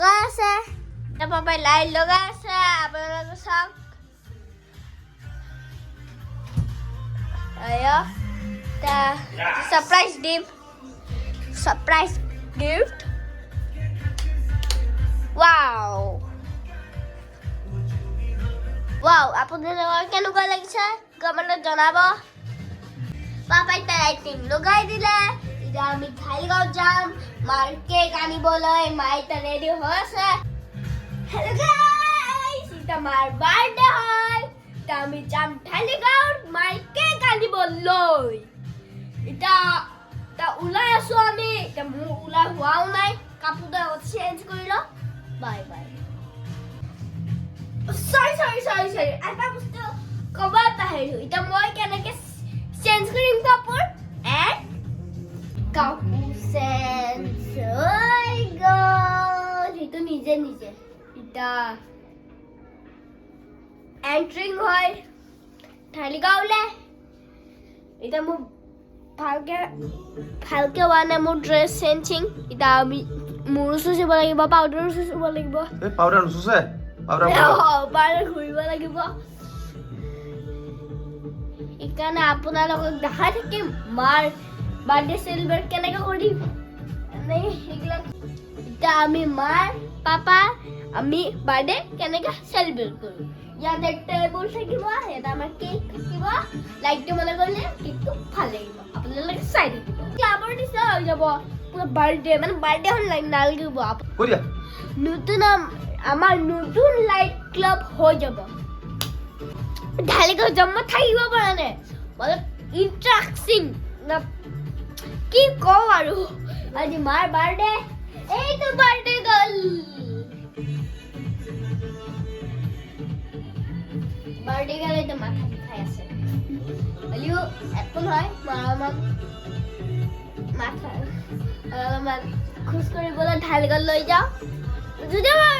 লগাই আছে। এতিয়া পাপাই লাইট লগাই আছে, আপোনালোকে চাওক। এয়া ছাৰপ্ৰাইজ দিম, ছাৰপ্ৰাইজ গিফ্ট। ৱাও ৱাও, আপোনালোকৰ কেনেকুৱা লাগিছে কমেণ্টত জনাব। পাপাই লাইটিং লগাই দিলে। এতিয়া আমি ঢালিগাঁৱত যাম মাৰ কেক আনিবলৈ। মা এতিয়া ৰেডি হৈ আছে। হেল্ল' গাইছ, এতিয়া মাৰ বাৰ্থডে হয়। এতিয়া আমি যাম ঢালিগাঁৱত মাৰ কেক আনিবলৈ। এতিয়া এতিয়া ওলাই আছো আমি। এতিয়া মোৰ ওলাই হোৱাও নাই, কাপোৰটো আগত চেঞ্জ কৰি লওঁ। Bye bye. Sorry, sorry, sorry, sorry, এটা বস্তু ক'ব পাহৰিলোঁ। এতিয়া মই কেনেকৈ চেঞ্জ কৰিম কাপোৰ? এণ্ড কাপোৰ চেঞ্জ হৈ গ'ল, সেইটো নিজে নিজে। এতিয়া এণ্ট্ৰিং হয় ঢালিগাঁৱলৈ। এতিয়া মোৰ ভালকে ভালকে হোৱা নাই মোৰ ড্ৰেছ চেঞ্জিং। এতিয়া আমি মূৰো চুচিব লাগিব, পাউডাৰো চুচিব লাগিব। এই পাউডাৰ নুচুচে, পাউডাৰ। পাউডাৰ ঘূৰিব লাগিব। সেইকাৰণে আপোনালোকক দেখাই থাকিম মাৰ বাৰ্থডে চেলিব্ৰেট কেনেকৈ কৰিম, এনেই সেইবিলাক। এতিয়া আমি মাৰ, পাপা, আমি বাৰ্থডে কেনেকৈ চেলিব্ৰেট কৰিম। ইয়াতে টেবুল থাকিব, ইয়াতে আমাৰ কেক থাকিব। লাইটটো মানে কৰিলে কেকটো ভাল লাগিব, আপোনালোকে চাই থাকিব। ক্লাবৰ নিচিনা হৈ যাব পুৰা বাৰ্থডে, মানে বাৰ্থডে নালাগিব। কৈ দিয়া। নতুন আমাৰ নতুন লাইট ক্লাব হৈ যাব। ঢালিগাঁও যাম, মই থাকিব পৰা নাই, অলপ ইণ্টাৰেষ্টিং না কি কওঁ আৰু। আজি মাৰ বাৰ্থডে, এইটো বাৰ্থডে গ'ল। বাৰ্থডে গ'ল, এতিয়া মাথা বিষাই আছে। হ'লেও একো নহয়, মই অলপমান মাথা অলপমান খোজ কৰিবলৈ ঢালিগাঁও লৈ যাওঁ। যদি আমাৰ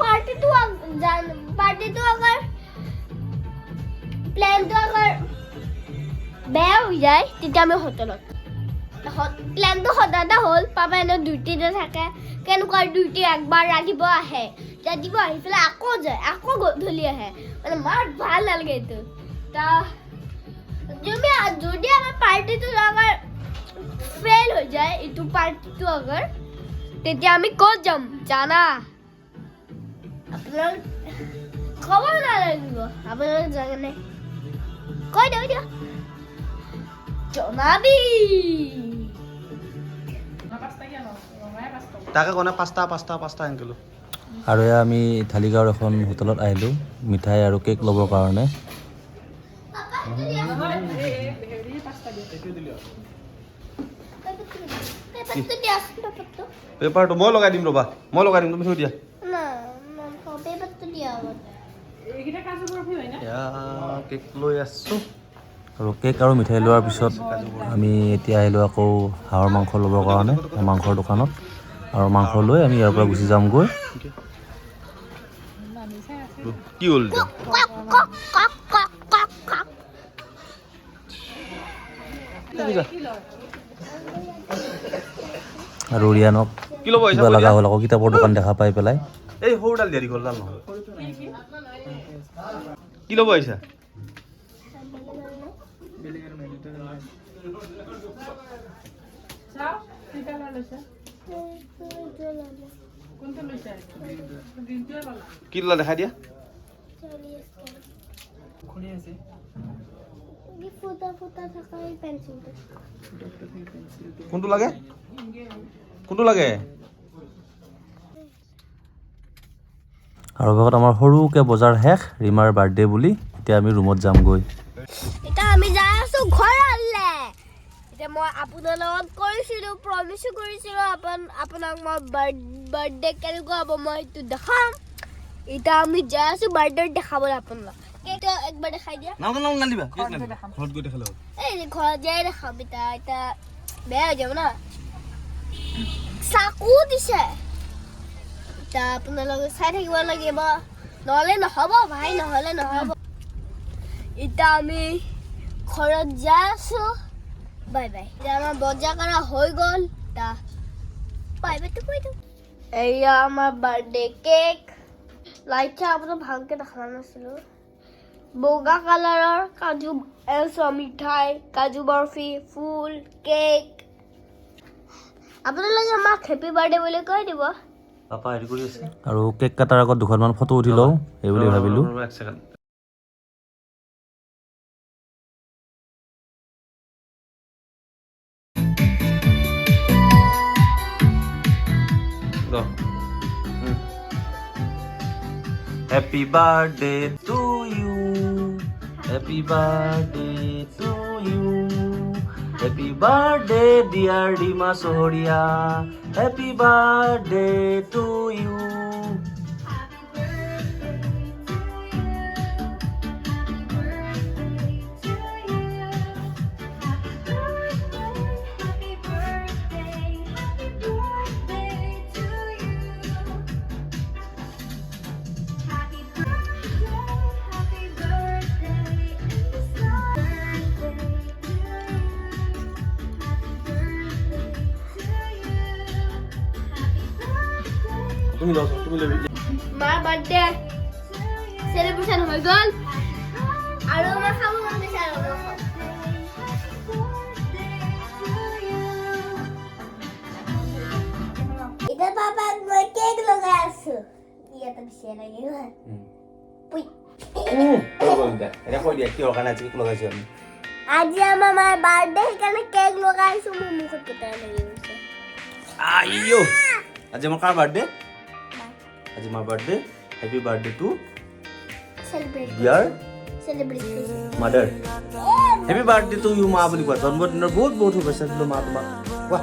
পাৰ্টিটো আগাৰ প্লেনটো আগাৰ বেয়া হৈ যায়, তেতিয়া আমি হোটেলত। প্লেনটো সদায় হ'ল, পাপা এনে ডিউটিতে থাকে। কেনেকুৱা ডিউটি, একবাৰ ৰাতিপুৱা আহে, ৰাতিপুৱা আহি পেলাই আকৌ যায়, আকৌ গধূলি আহে। মানে মাৰ ভাল নালাগে এইটো। তা যদি আমাৰ পাৰ্টিটো আগাৰ ফেইল হৈ যায়, এইটো পাৰ্টিটো আগাৰ, তেতিয়া আমি ক'ত যাম জানা? আপোনালোক ক'ব নালাগিব, আপোনালোক জানে। কৈ দিয়ক দিয়ক, জনাবি। তাকে কোনে পাঁচটা পাঁচটা পাঁচটা আনিলোঁ। আৰু এয়া আমি ঢালিগাঁৱৰ এখন হোটেলত আহিলোঁ মিঠাই আৰু কেক ল'বৰ কাৰণে। পেপাৰটো দিয়াচোন, পেপাৰটো। পেপাৰটো মই লগাই দিম, ৰ'বা, মই লগাই দিম, তুমি থৈ দিয়া। না না, পেপাৰটো দিয়া আগত। এয়া কেক লৈ আছোঁ। আৰু কেক আৰু মিঠাই লোৱাৰ পিছত আমি এতিয়া আহিলোঁ আকৌ হাঁহৰ মাংস ল'বৰ কাৰণে মাংসৰ দোকানত। আৰু মাংস লৈ আমি ইয়াৰ পৰা গুচি যামগৈ। কি হ'ল এতিয়া? কক কক কক কক কক কক। আৰু ৰিয়ানক কি ল'ব আহিছা কিবা কৈ লগা দিয়া। হ'ল আকৌ কিতাপৰ দোকান দেখা পাই পেলাই। এই সৰুডাল দিয়া, দীঘলডাল নহয়। কি ল'ব আহিছা? কি ল'লা দেখাই দিয়া। ফুটা ফুটা থকা এই পেঞ্চিলটো। কোনটো লাগে, কোনটো লাগে? আৰু অৱশেষত আমাৰ সৰুকৈ বজাৰ শেষ ৰীমাৰ বাৰ্থডে বুলি। এতিয়া আমি ৰুমত যামগৈ। এতিয়া আমি যাই আছো ঘৰলে। এতিয়া মই আপোনাৰ লগত কৰিছিলোঁ, প্ৰমিছো কৰিছিলোঁ আপোনাক, মই বাৰ্থডে কেনেকুৱা হ'ব মই সেইটো দেখাম। এতিয়া আমি যাই আছো বাৰ্থডে দেখাবলৈ আপোনাক। কেকটো একবাৰ দেখাই দিয়া। নাও নাও, নালিবা, কেক নালিবা, ঘৰত গৈ দেখালে হ'ল। এই ঘৰত যাই দেখাম। এতিয়া এতিয়া বেয়া হৈ যাব না। চাকু দিছে। এতিয়া আপোনালোকে চাই থাকিব লাগিব, নহ'লে নহ'ব ভাই, নহ'লে নহ'ব। এতিয়া আমি ঘৰত যাই আছো। Bye bye. এতিয়া আমাৰ বজাৰ কৰা হৈ গ'ল। এতিয়া বাই বাইটো কৈ দিওঁ। এয়া আমাৰ বাৰ্থডে কেক। লাইট আপোনাৰ ভালকে দেখা নাছিলো। বগা কালাৰৰ কাজু মিঠাই, কাজু বৰফি, ফুল, কেক। আপোনালোকে আমাক হেপী বাৰ্থডে বুলি কৈ দিব। পাপা হেৰি কৰি আছে আৰু কেক কটাৰ আগত দুখনমান ফটো উঠি লওঁ এই বুলি ভাবিলোঁ। এক second. Happy birthday to you, happy birthday to you, happy birthday dear Rima Chahariya, happy birthday to you. তুমি লওঁচোন, তুমি ল'বি। মাৰ বাৰ্থডে চেলিব্ৰেশ্যন হৈ গ'ল আৰু আমাৰ খাব মন গৈছে আৰু মই খাম। এতিয়া পাপাক মই কেক লগাই আছো। ইয়াতে বেছি লাগিব। পুই। এতিয়া কৈ দিয়া, কিহৰ কাৰণে আজি কেক লগাইছো আমি? আজি আমাৰ মাৰ বাৰ্থডে, সেইকাৰণে কেক লগাইছো। মোৰ মুখত কেইটা লাগি গৈছে। আইঅ, আজি আমাৰ কাৰ বাৰ্থডে? আজি মাৰ birthday. Happy birthday to celebrate dear celebrate mother. Happy birthday to you মা বুলি কোৱা। জন্মদিনৰ বহুত বহুত শুভেচ্ছা দিলোঁ মা তোমাক। কোৱা।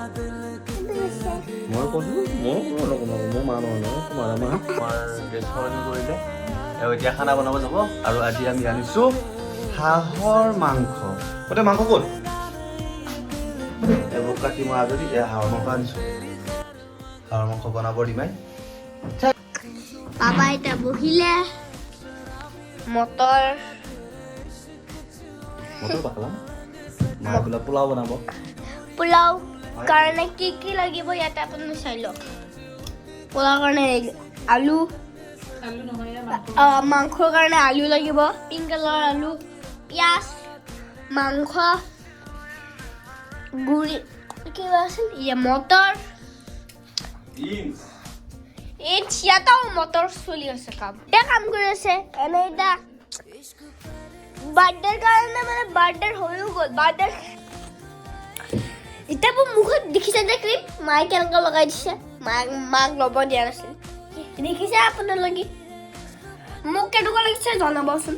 মই কৈছোঁ, মই কোনো নকওঁ, মোৰ মা নহয় নহয়, তোমাৰ মা। আমাৰ ড্ৰেছ সলনি কৰিলে আৰু এতিয়া খানা বনাব যাব। আৰু আজি আমি আনিছোঁ হাঁহৰ মাংস। গোটেই মাংস ক'ত? এইবোৰ কাটি মই আজৰি। এয়া হাঁহৰ মাংস আনিছোঁ, হাঁহৰ মাংস বনাব ৰিমাই। পাপা এতিয়া বহিলে মটৰ। মটৰ বাকলাম, মায়ে বোলে পোলাও বনাব। পোলাও কাৰণে কি কি লাগিব ইয়াতে আপুনি চাই লওক। পোলাও কাৰণে আলু, মাংসৰ কাৰণে আলু লাগিব, পিংক কালাৰৰ আলু, পিঁয়াজ, মাংস গুড়ি, কিবা আছিল ইয়া, মটৰ। এই ইয়াতেও মটৰ চলি আছে, কাম এতিয়া কাম কৰি আছে। এনে এতিয়া বাৰ্থডেৰ কাৰণে, মানে বাৰ্থডে হৈও গ'ল। বাৰ্থডে এতিয়া মোৰ মুখত দেখিছে যে ক্ৰীম মায়ে কেনেকুৱা লগাই দিছে। মাক ল'ব দিয়া নাছিল। দেখিছে আপোনালোকে মোক কেনেকুৱা লাগিছে জনাবচোন।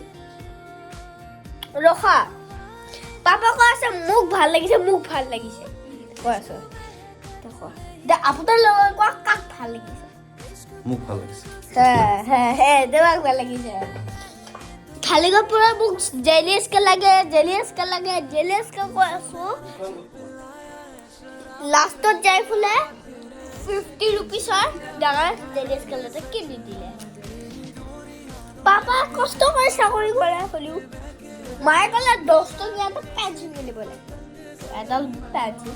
ৰখা, পাপা কৈ আছে মোক ভাল লাগিছে, মোক ভাল লাগিছে কৈ আছে। এতিয়া কোৱা, এতিয়া আপোনালোকে কোৱা, কাক ভাল লাগিছে? মোক ভাল লাগিছে। হে হে হে, তোমাক ভাল লাগিছে। খালি পুৰা মোক জেলিয়াছ কে লাগে, জেলিয়াছ কে লাগে, জেলিয়াছ কে কৈ আছো। লাষ্টত যাই ফুলে 50 ৰুপিছৰ ডাঙৰ জেলিয়াছ কালাৰ এটা কিনি দিলে। পাপা কষ্ট কৰি চাকৰি কৰে হ'লেও মায়ে ক'লে 10 টকীয়া এটা পেঞ্চিল কিনিব লাগিব, এডাল পেঞ্চিল।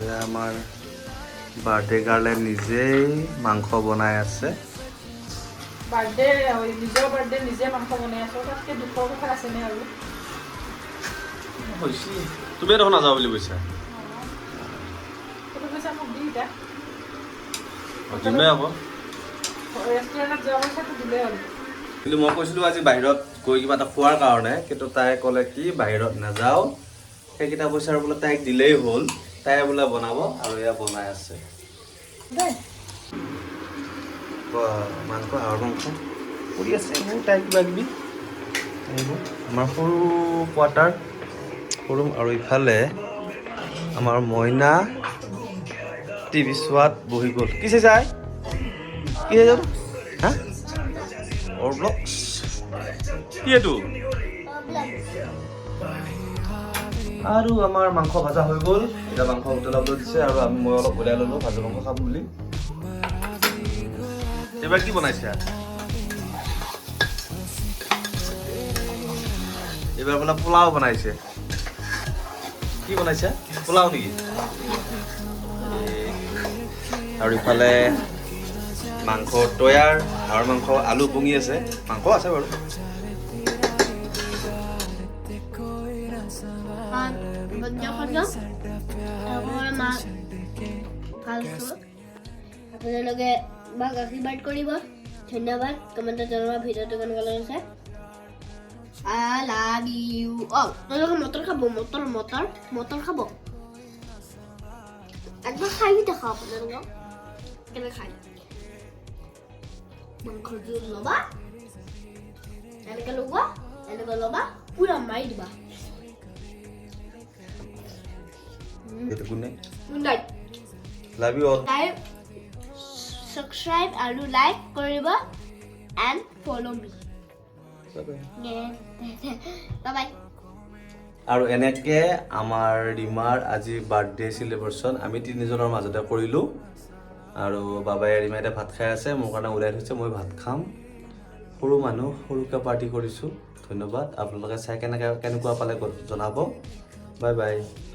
এয়া আমাৰ বাৰ্থডে গাৰ্লে নিজেই মাংস বনাই আছে। বাৰ্থডে, নিজৰ বাৰ্থডে নিজে মাংস বনাই আছো, তাতকে দুখৰ কথা আছেনে আৰু? হৈছে, তুমি দেখোন নাযাওঁ বুলি কৈছা। সেইটো পইচা মোক দি এতিয়া। দিমেই আকৌ। ৰেষ্টুৰেণ্টত যোৱা পইচাটো দিলেই হ'ল। কিন্তু মই কৈছিলোঁ আজি বাহিৰত গৈ কিবা এটা খোৱাৰ কাৰণে, কিন্তু তাই ক'লে কি বাহিৰত নাযাওঁ, সেইকেইটা পইচাৰ বোলে তাইক দিলেই হ'ল, তাই বোলে বনাব। আৰু এয়া বনাই আছে। দেই। বাহ, মাংস, হাঁহৰ মাংস কৰি আছে। এইবোৰ তাই কিবা কিবি এইবোৰ আমাৰ সৰু কোৱাৰ্টাৰ সৰু। আৰু ইফালে আমাৰ মইনা টিভি চোৱাত বহি গ'ল। কি চাইছা আই? কি চাইছা হা? অৰ ব্লগছ। কি এইটো? আৰু আমাৰ মাংস ভাজা হৈ গ'ল। এতিয়া মাংস উতলাবলৈ দিছে আৰু মই অলপ উলিয়াই ল'লোঁ, ভাজা মাংস খাম বুলি। এইবাৰ কি বনাইছা? এইবাৰ বোলে পোলাও বনাইছে। কি বনাইছে? পোলাও নেকি? আৰু ইফালে মাংস তৈয়াৰ। হাঁহৰ মাংস, আলু পঙি আছে, মাংস আছে বাৰু। মা ভাল আছোঁ। আপোনালোকে মাক আশীৰ্বাদ কৰিব। ধন্যবাদ। কমেণ্টত জনাব ভিডিঅ'টো কেনেকুৱা লাগিছে। I love you all. তেওঁলোকে মটৰ খাব, মটৰ, মটৰ, মটৰ খাব। একবাৰ খাই দেখাওঁ আপোনালোকক কেনেকৈ খায়। মাংসৰ জোল ল'বা, এনেকৈ লগোৱা, এনেকৈ ল'বা, পূৰা মাৰি দিবা। Good night. Good night. Love you all. Like, subscribe আৰু লাইক কৰিব and follow me. Bye bye. আৰু এনেকৈ আমাৰ ৰীমাৰ আজি বাৰ্থডে চেলিব্ৰেশ্যন আমি তিনিজনৰ মাজতে কৰিলোঁ। আৰু বাবাই, ৰীমাই এতিয়া ভাত খাই আছে, মোৰ কাৰণে ওলাই থৈছে, মই ভাত খাম। সৰু মানুহ, সৰুকৈ পাৰ্টি কৰিছোঁ। ধন্যবাদ। আপোনালোকে চাই কেনেকৈ কেনেকুৱা পালে জনাব। Bye bye.